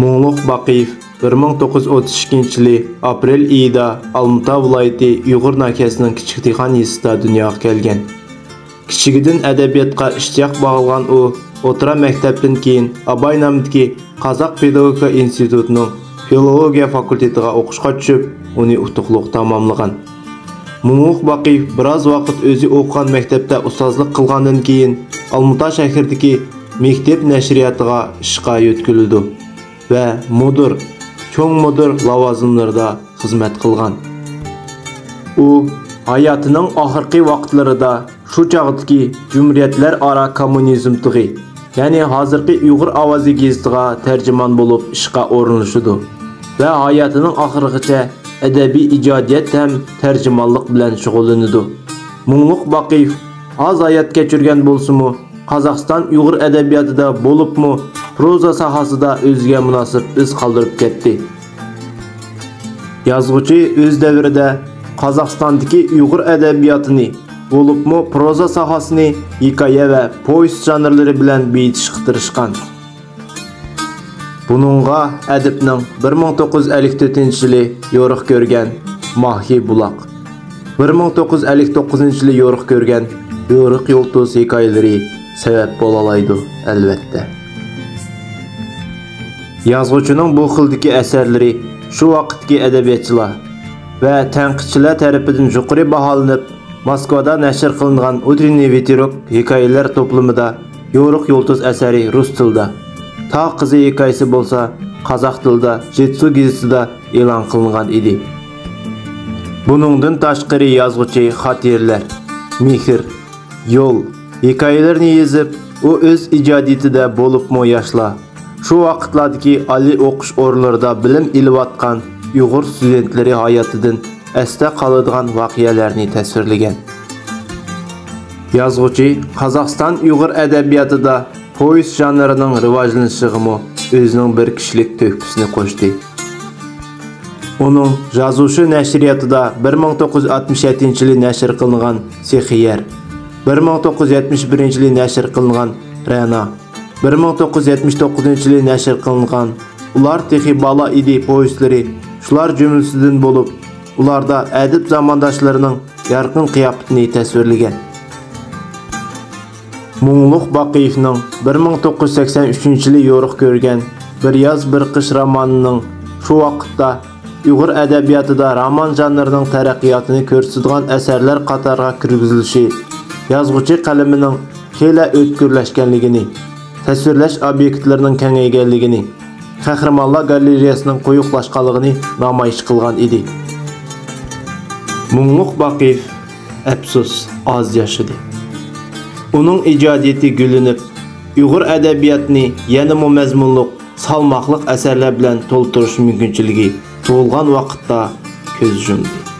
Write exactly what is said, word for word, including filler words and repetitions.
مۇڭلۇق باقىيېف بىر مىڭ توققۇز يۈز ئوتتۇز ئىككىنچى يىلى ئاپرېل ئېيىدا ئالمۇتا ۋىلايىتى ئۇيغۇر ناھىيەسىنىڭ كىچىك دىخان يېزىسىدا دۇنياغا كەلگەن. كىچىكىدىن ئەدەبىياتقا ئىشتىياق باغلىغان ئۇ ئوتتۇرا مەكتەپتىن كېيىن ئاباي نامىدىكى قازاق پېداگوگىكا ئىنستىتۇتىنىڭ فىلولوگىيە فاكۇلتېتىغا ئوقۇشقا چۈشۈپ، ئۇنى ئۇتۇقلۇق تاماملىغان. مۇڭلۇق باقىيېف بىراز ۋاقىت ئۆزى ئوقۇغان مەكتەپتە ئۇستازلىق قىلغاندىن كېيىن، ئالمۇتا شەھىرىدىكى مېكتەپ نەشرىياتىغا ئىشقا يۆتكىلىدۇ ۋە مۇدىر، چوڭ مۇدىر لاۋازىملىرىدا خىزمەت قىلغان. ئۇ ھاياتىنىڭ ئاخىرقى ۋاقىتلىرىدا شۇ چاغدىكى جۇمھۇرىيەتلەر ئارا كوممۇنىزم تۇغى، يەنى ھازىرقى ئۇيغۇر ئاۋازى گېزىتىغا تەرجىمان بولۇپ ئىشقا ئورۇنلىشىدۇ ۋە ھاياتىنىڭ ئاخىرىغىچە ئەدەبىي ئىجادىيەت ھەم تەرجىمانلىق بىلەن شۇغۇللىنىدۇ. مۇڭلۇق باقىيېف ئاز ھايات كەچۈرگەن بولسىمۇ، قازاقىستان ئۇيغۇر ئەدەبىياتىدا، بولۇپمۇ پروزا ساھەسىدە ئۆزىگە مۇناسىپ ئىز قالدۇرۇپ كەتتى. يازغۇچى ئۆز دەۋرىدە قازاقىستاندىكى ئۇيغۇر ئەدەبىياتىنى، بولۇپمۇ پروزا ساھەسىنى ھېكايە ۋە پوۋېست ژانىرلىرى بىلەن بېيىتىشقا تىرىشقان. بۇنىڭغا ئەدىبنىڭ بىر مىڭ توققۇز يۈز ئەللىك تۆتىنچى يىلى يورۇق كۆرگەن ماھى بۇلاق، بىر مىڭ توققۇز يۈز ئەللىك توققۇزىنچى يىلى يورۇق كۆرگەن يورۇق يۇلتۇز ھېكايىلىرى سەۋەب بولالايدۇ، ئەلۋەتتە. يازغۇچىنىڭ بۇ خىلدىكى ئەسەرلىرى شۇ ۋاقىتتىكى ئەدەبىياتچىلار ۋە تەنقىدچىلەر تەرىپىدىن يۇقىرى باھالىنىپ، ماسكۋادا نەشر قىلىنغان «Утренний ветерок» ھېكايىلەر توپلىمىدا يورۇق يۇلتۇز ئەسەرى رۇس تىلىدا، تاغ قىزى ھېكايىسى بولسا قازاق تىلىدا «جېتسۇ» گېزىتىدە ئېلان قىلىنغان ئىدى. بۇنىڭدىن تاشقىرى يازغۇچى خاتىرىلەر، مېھىر، يول ھېكايىلىرىنى يېزىپ، ئۇ ئۆز ئىجادىيىتىدە، بولۇپمۇ ياشلار، شۇ ۋاقىتلاردىكى ئالىي ئوقۇش ئورۇنلىرىدا بىلىم ئېلىۋاتقان ئۇيغۇر ستۇدېنتلىرى ھاياتىدىن ئەستە قالىدىغان ۋەقەلەرنى تەسۋىرلىگەن. يازغۇچى قازاقىستان ئۇيغۇر ئەدەبىياتىدا پوۋېست ژانىرىنىڭ رىۋاجلىنىشىغىمۇ ئۆزىنىڭ بىر كىشىلىك تۆھپىسىنى قوشتى. ئۇنىڭ «يازۇشى» نەشرىياتىدا بىر مىڭ توققۇز يۈز ئاتمىش يەتتىنچى يىلى نەشر قىلىنغان «سېخىي يەر»، بىر مىڭ توققۇز يۈز يەتمىش بىرىنچى يىلى نەشر قىلىنغان «رەنا»، بىر مىڭ توققۇز يۈز يەتمىش توققۇزىنچى يىلى نەشر قىلىنغان «ئۇلار تېخى بالا ئىدى» پوۋېستلىرى شۇلار جۈملىسىدىن بولۇپ، ئۇلاردا ئەدىب زامانداشلىرىنىڭ يارقىن قىياپىتىنى تەسۋىرلىگەن. مۇڭلۇق باقىيېۋنىڭ بىر مىڭ توققۇز يۈز سەكسەن ئۈچىنچى يىلى يورۇق كۆرگەن «بىر ياز، بىر قىش» رومانىنىڭ شۇ ۋاقىتتا ئۇيغۇر ئەدەبىياتىدا رومان ژانىرىنىڭ تەرەققىياتىنى كۆرسىتىدىغان ئەسەرلەر قاتارىغا كىرگۈزۈلۈشى يازغۇچى قەلىمىنىڭ خېلى ئۆتكۈرلەشكەنلىكىنى، تەسۋىرلەش ئوبيېكتلىرىنىڭ كېڭەيگەنلىكىنى، قەھرىمانلار گالېرېيەسىنىڭ قويۇقلاشقانلىقىنى نامايىش قىلغان ئىدى. مۇڭلۇق باقىيېف، ئەپسۇس، ئاز ياشىدى. ئۇنىڭ ئىجادىيىتى گۈللىنىپ، ئۇيغۇر ئەدەبىياتىنى يەنىمۇ مەزمۇنلۇق، سالماقلىق ئەسەرلەر بىلەن تولدۇرۇش مۇمكىنچىلىكى تۇغۇلغان ۋاقىتتا كۆز يۇمدى.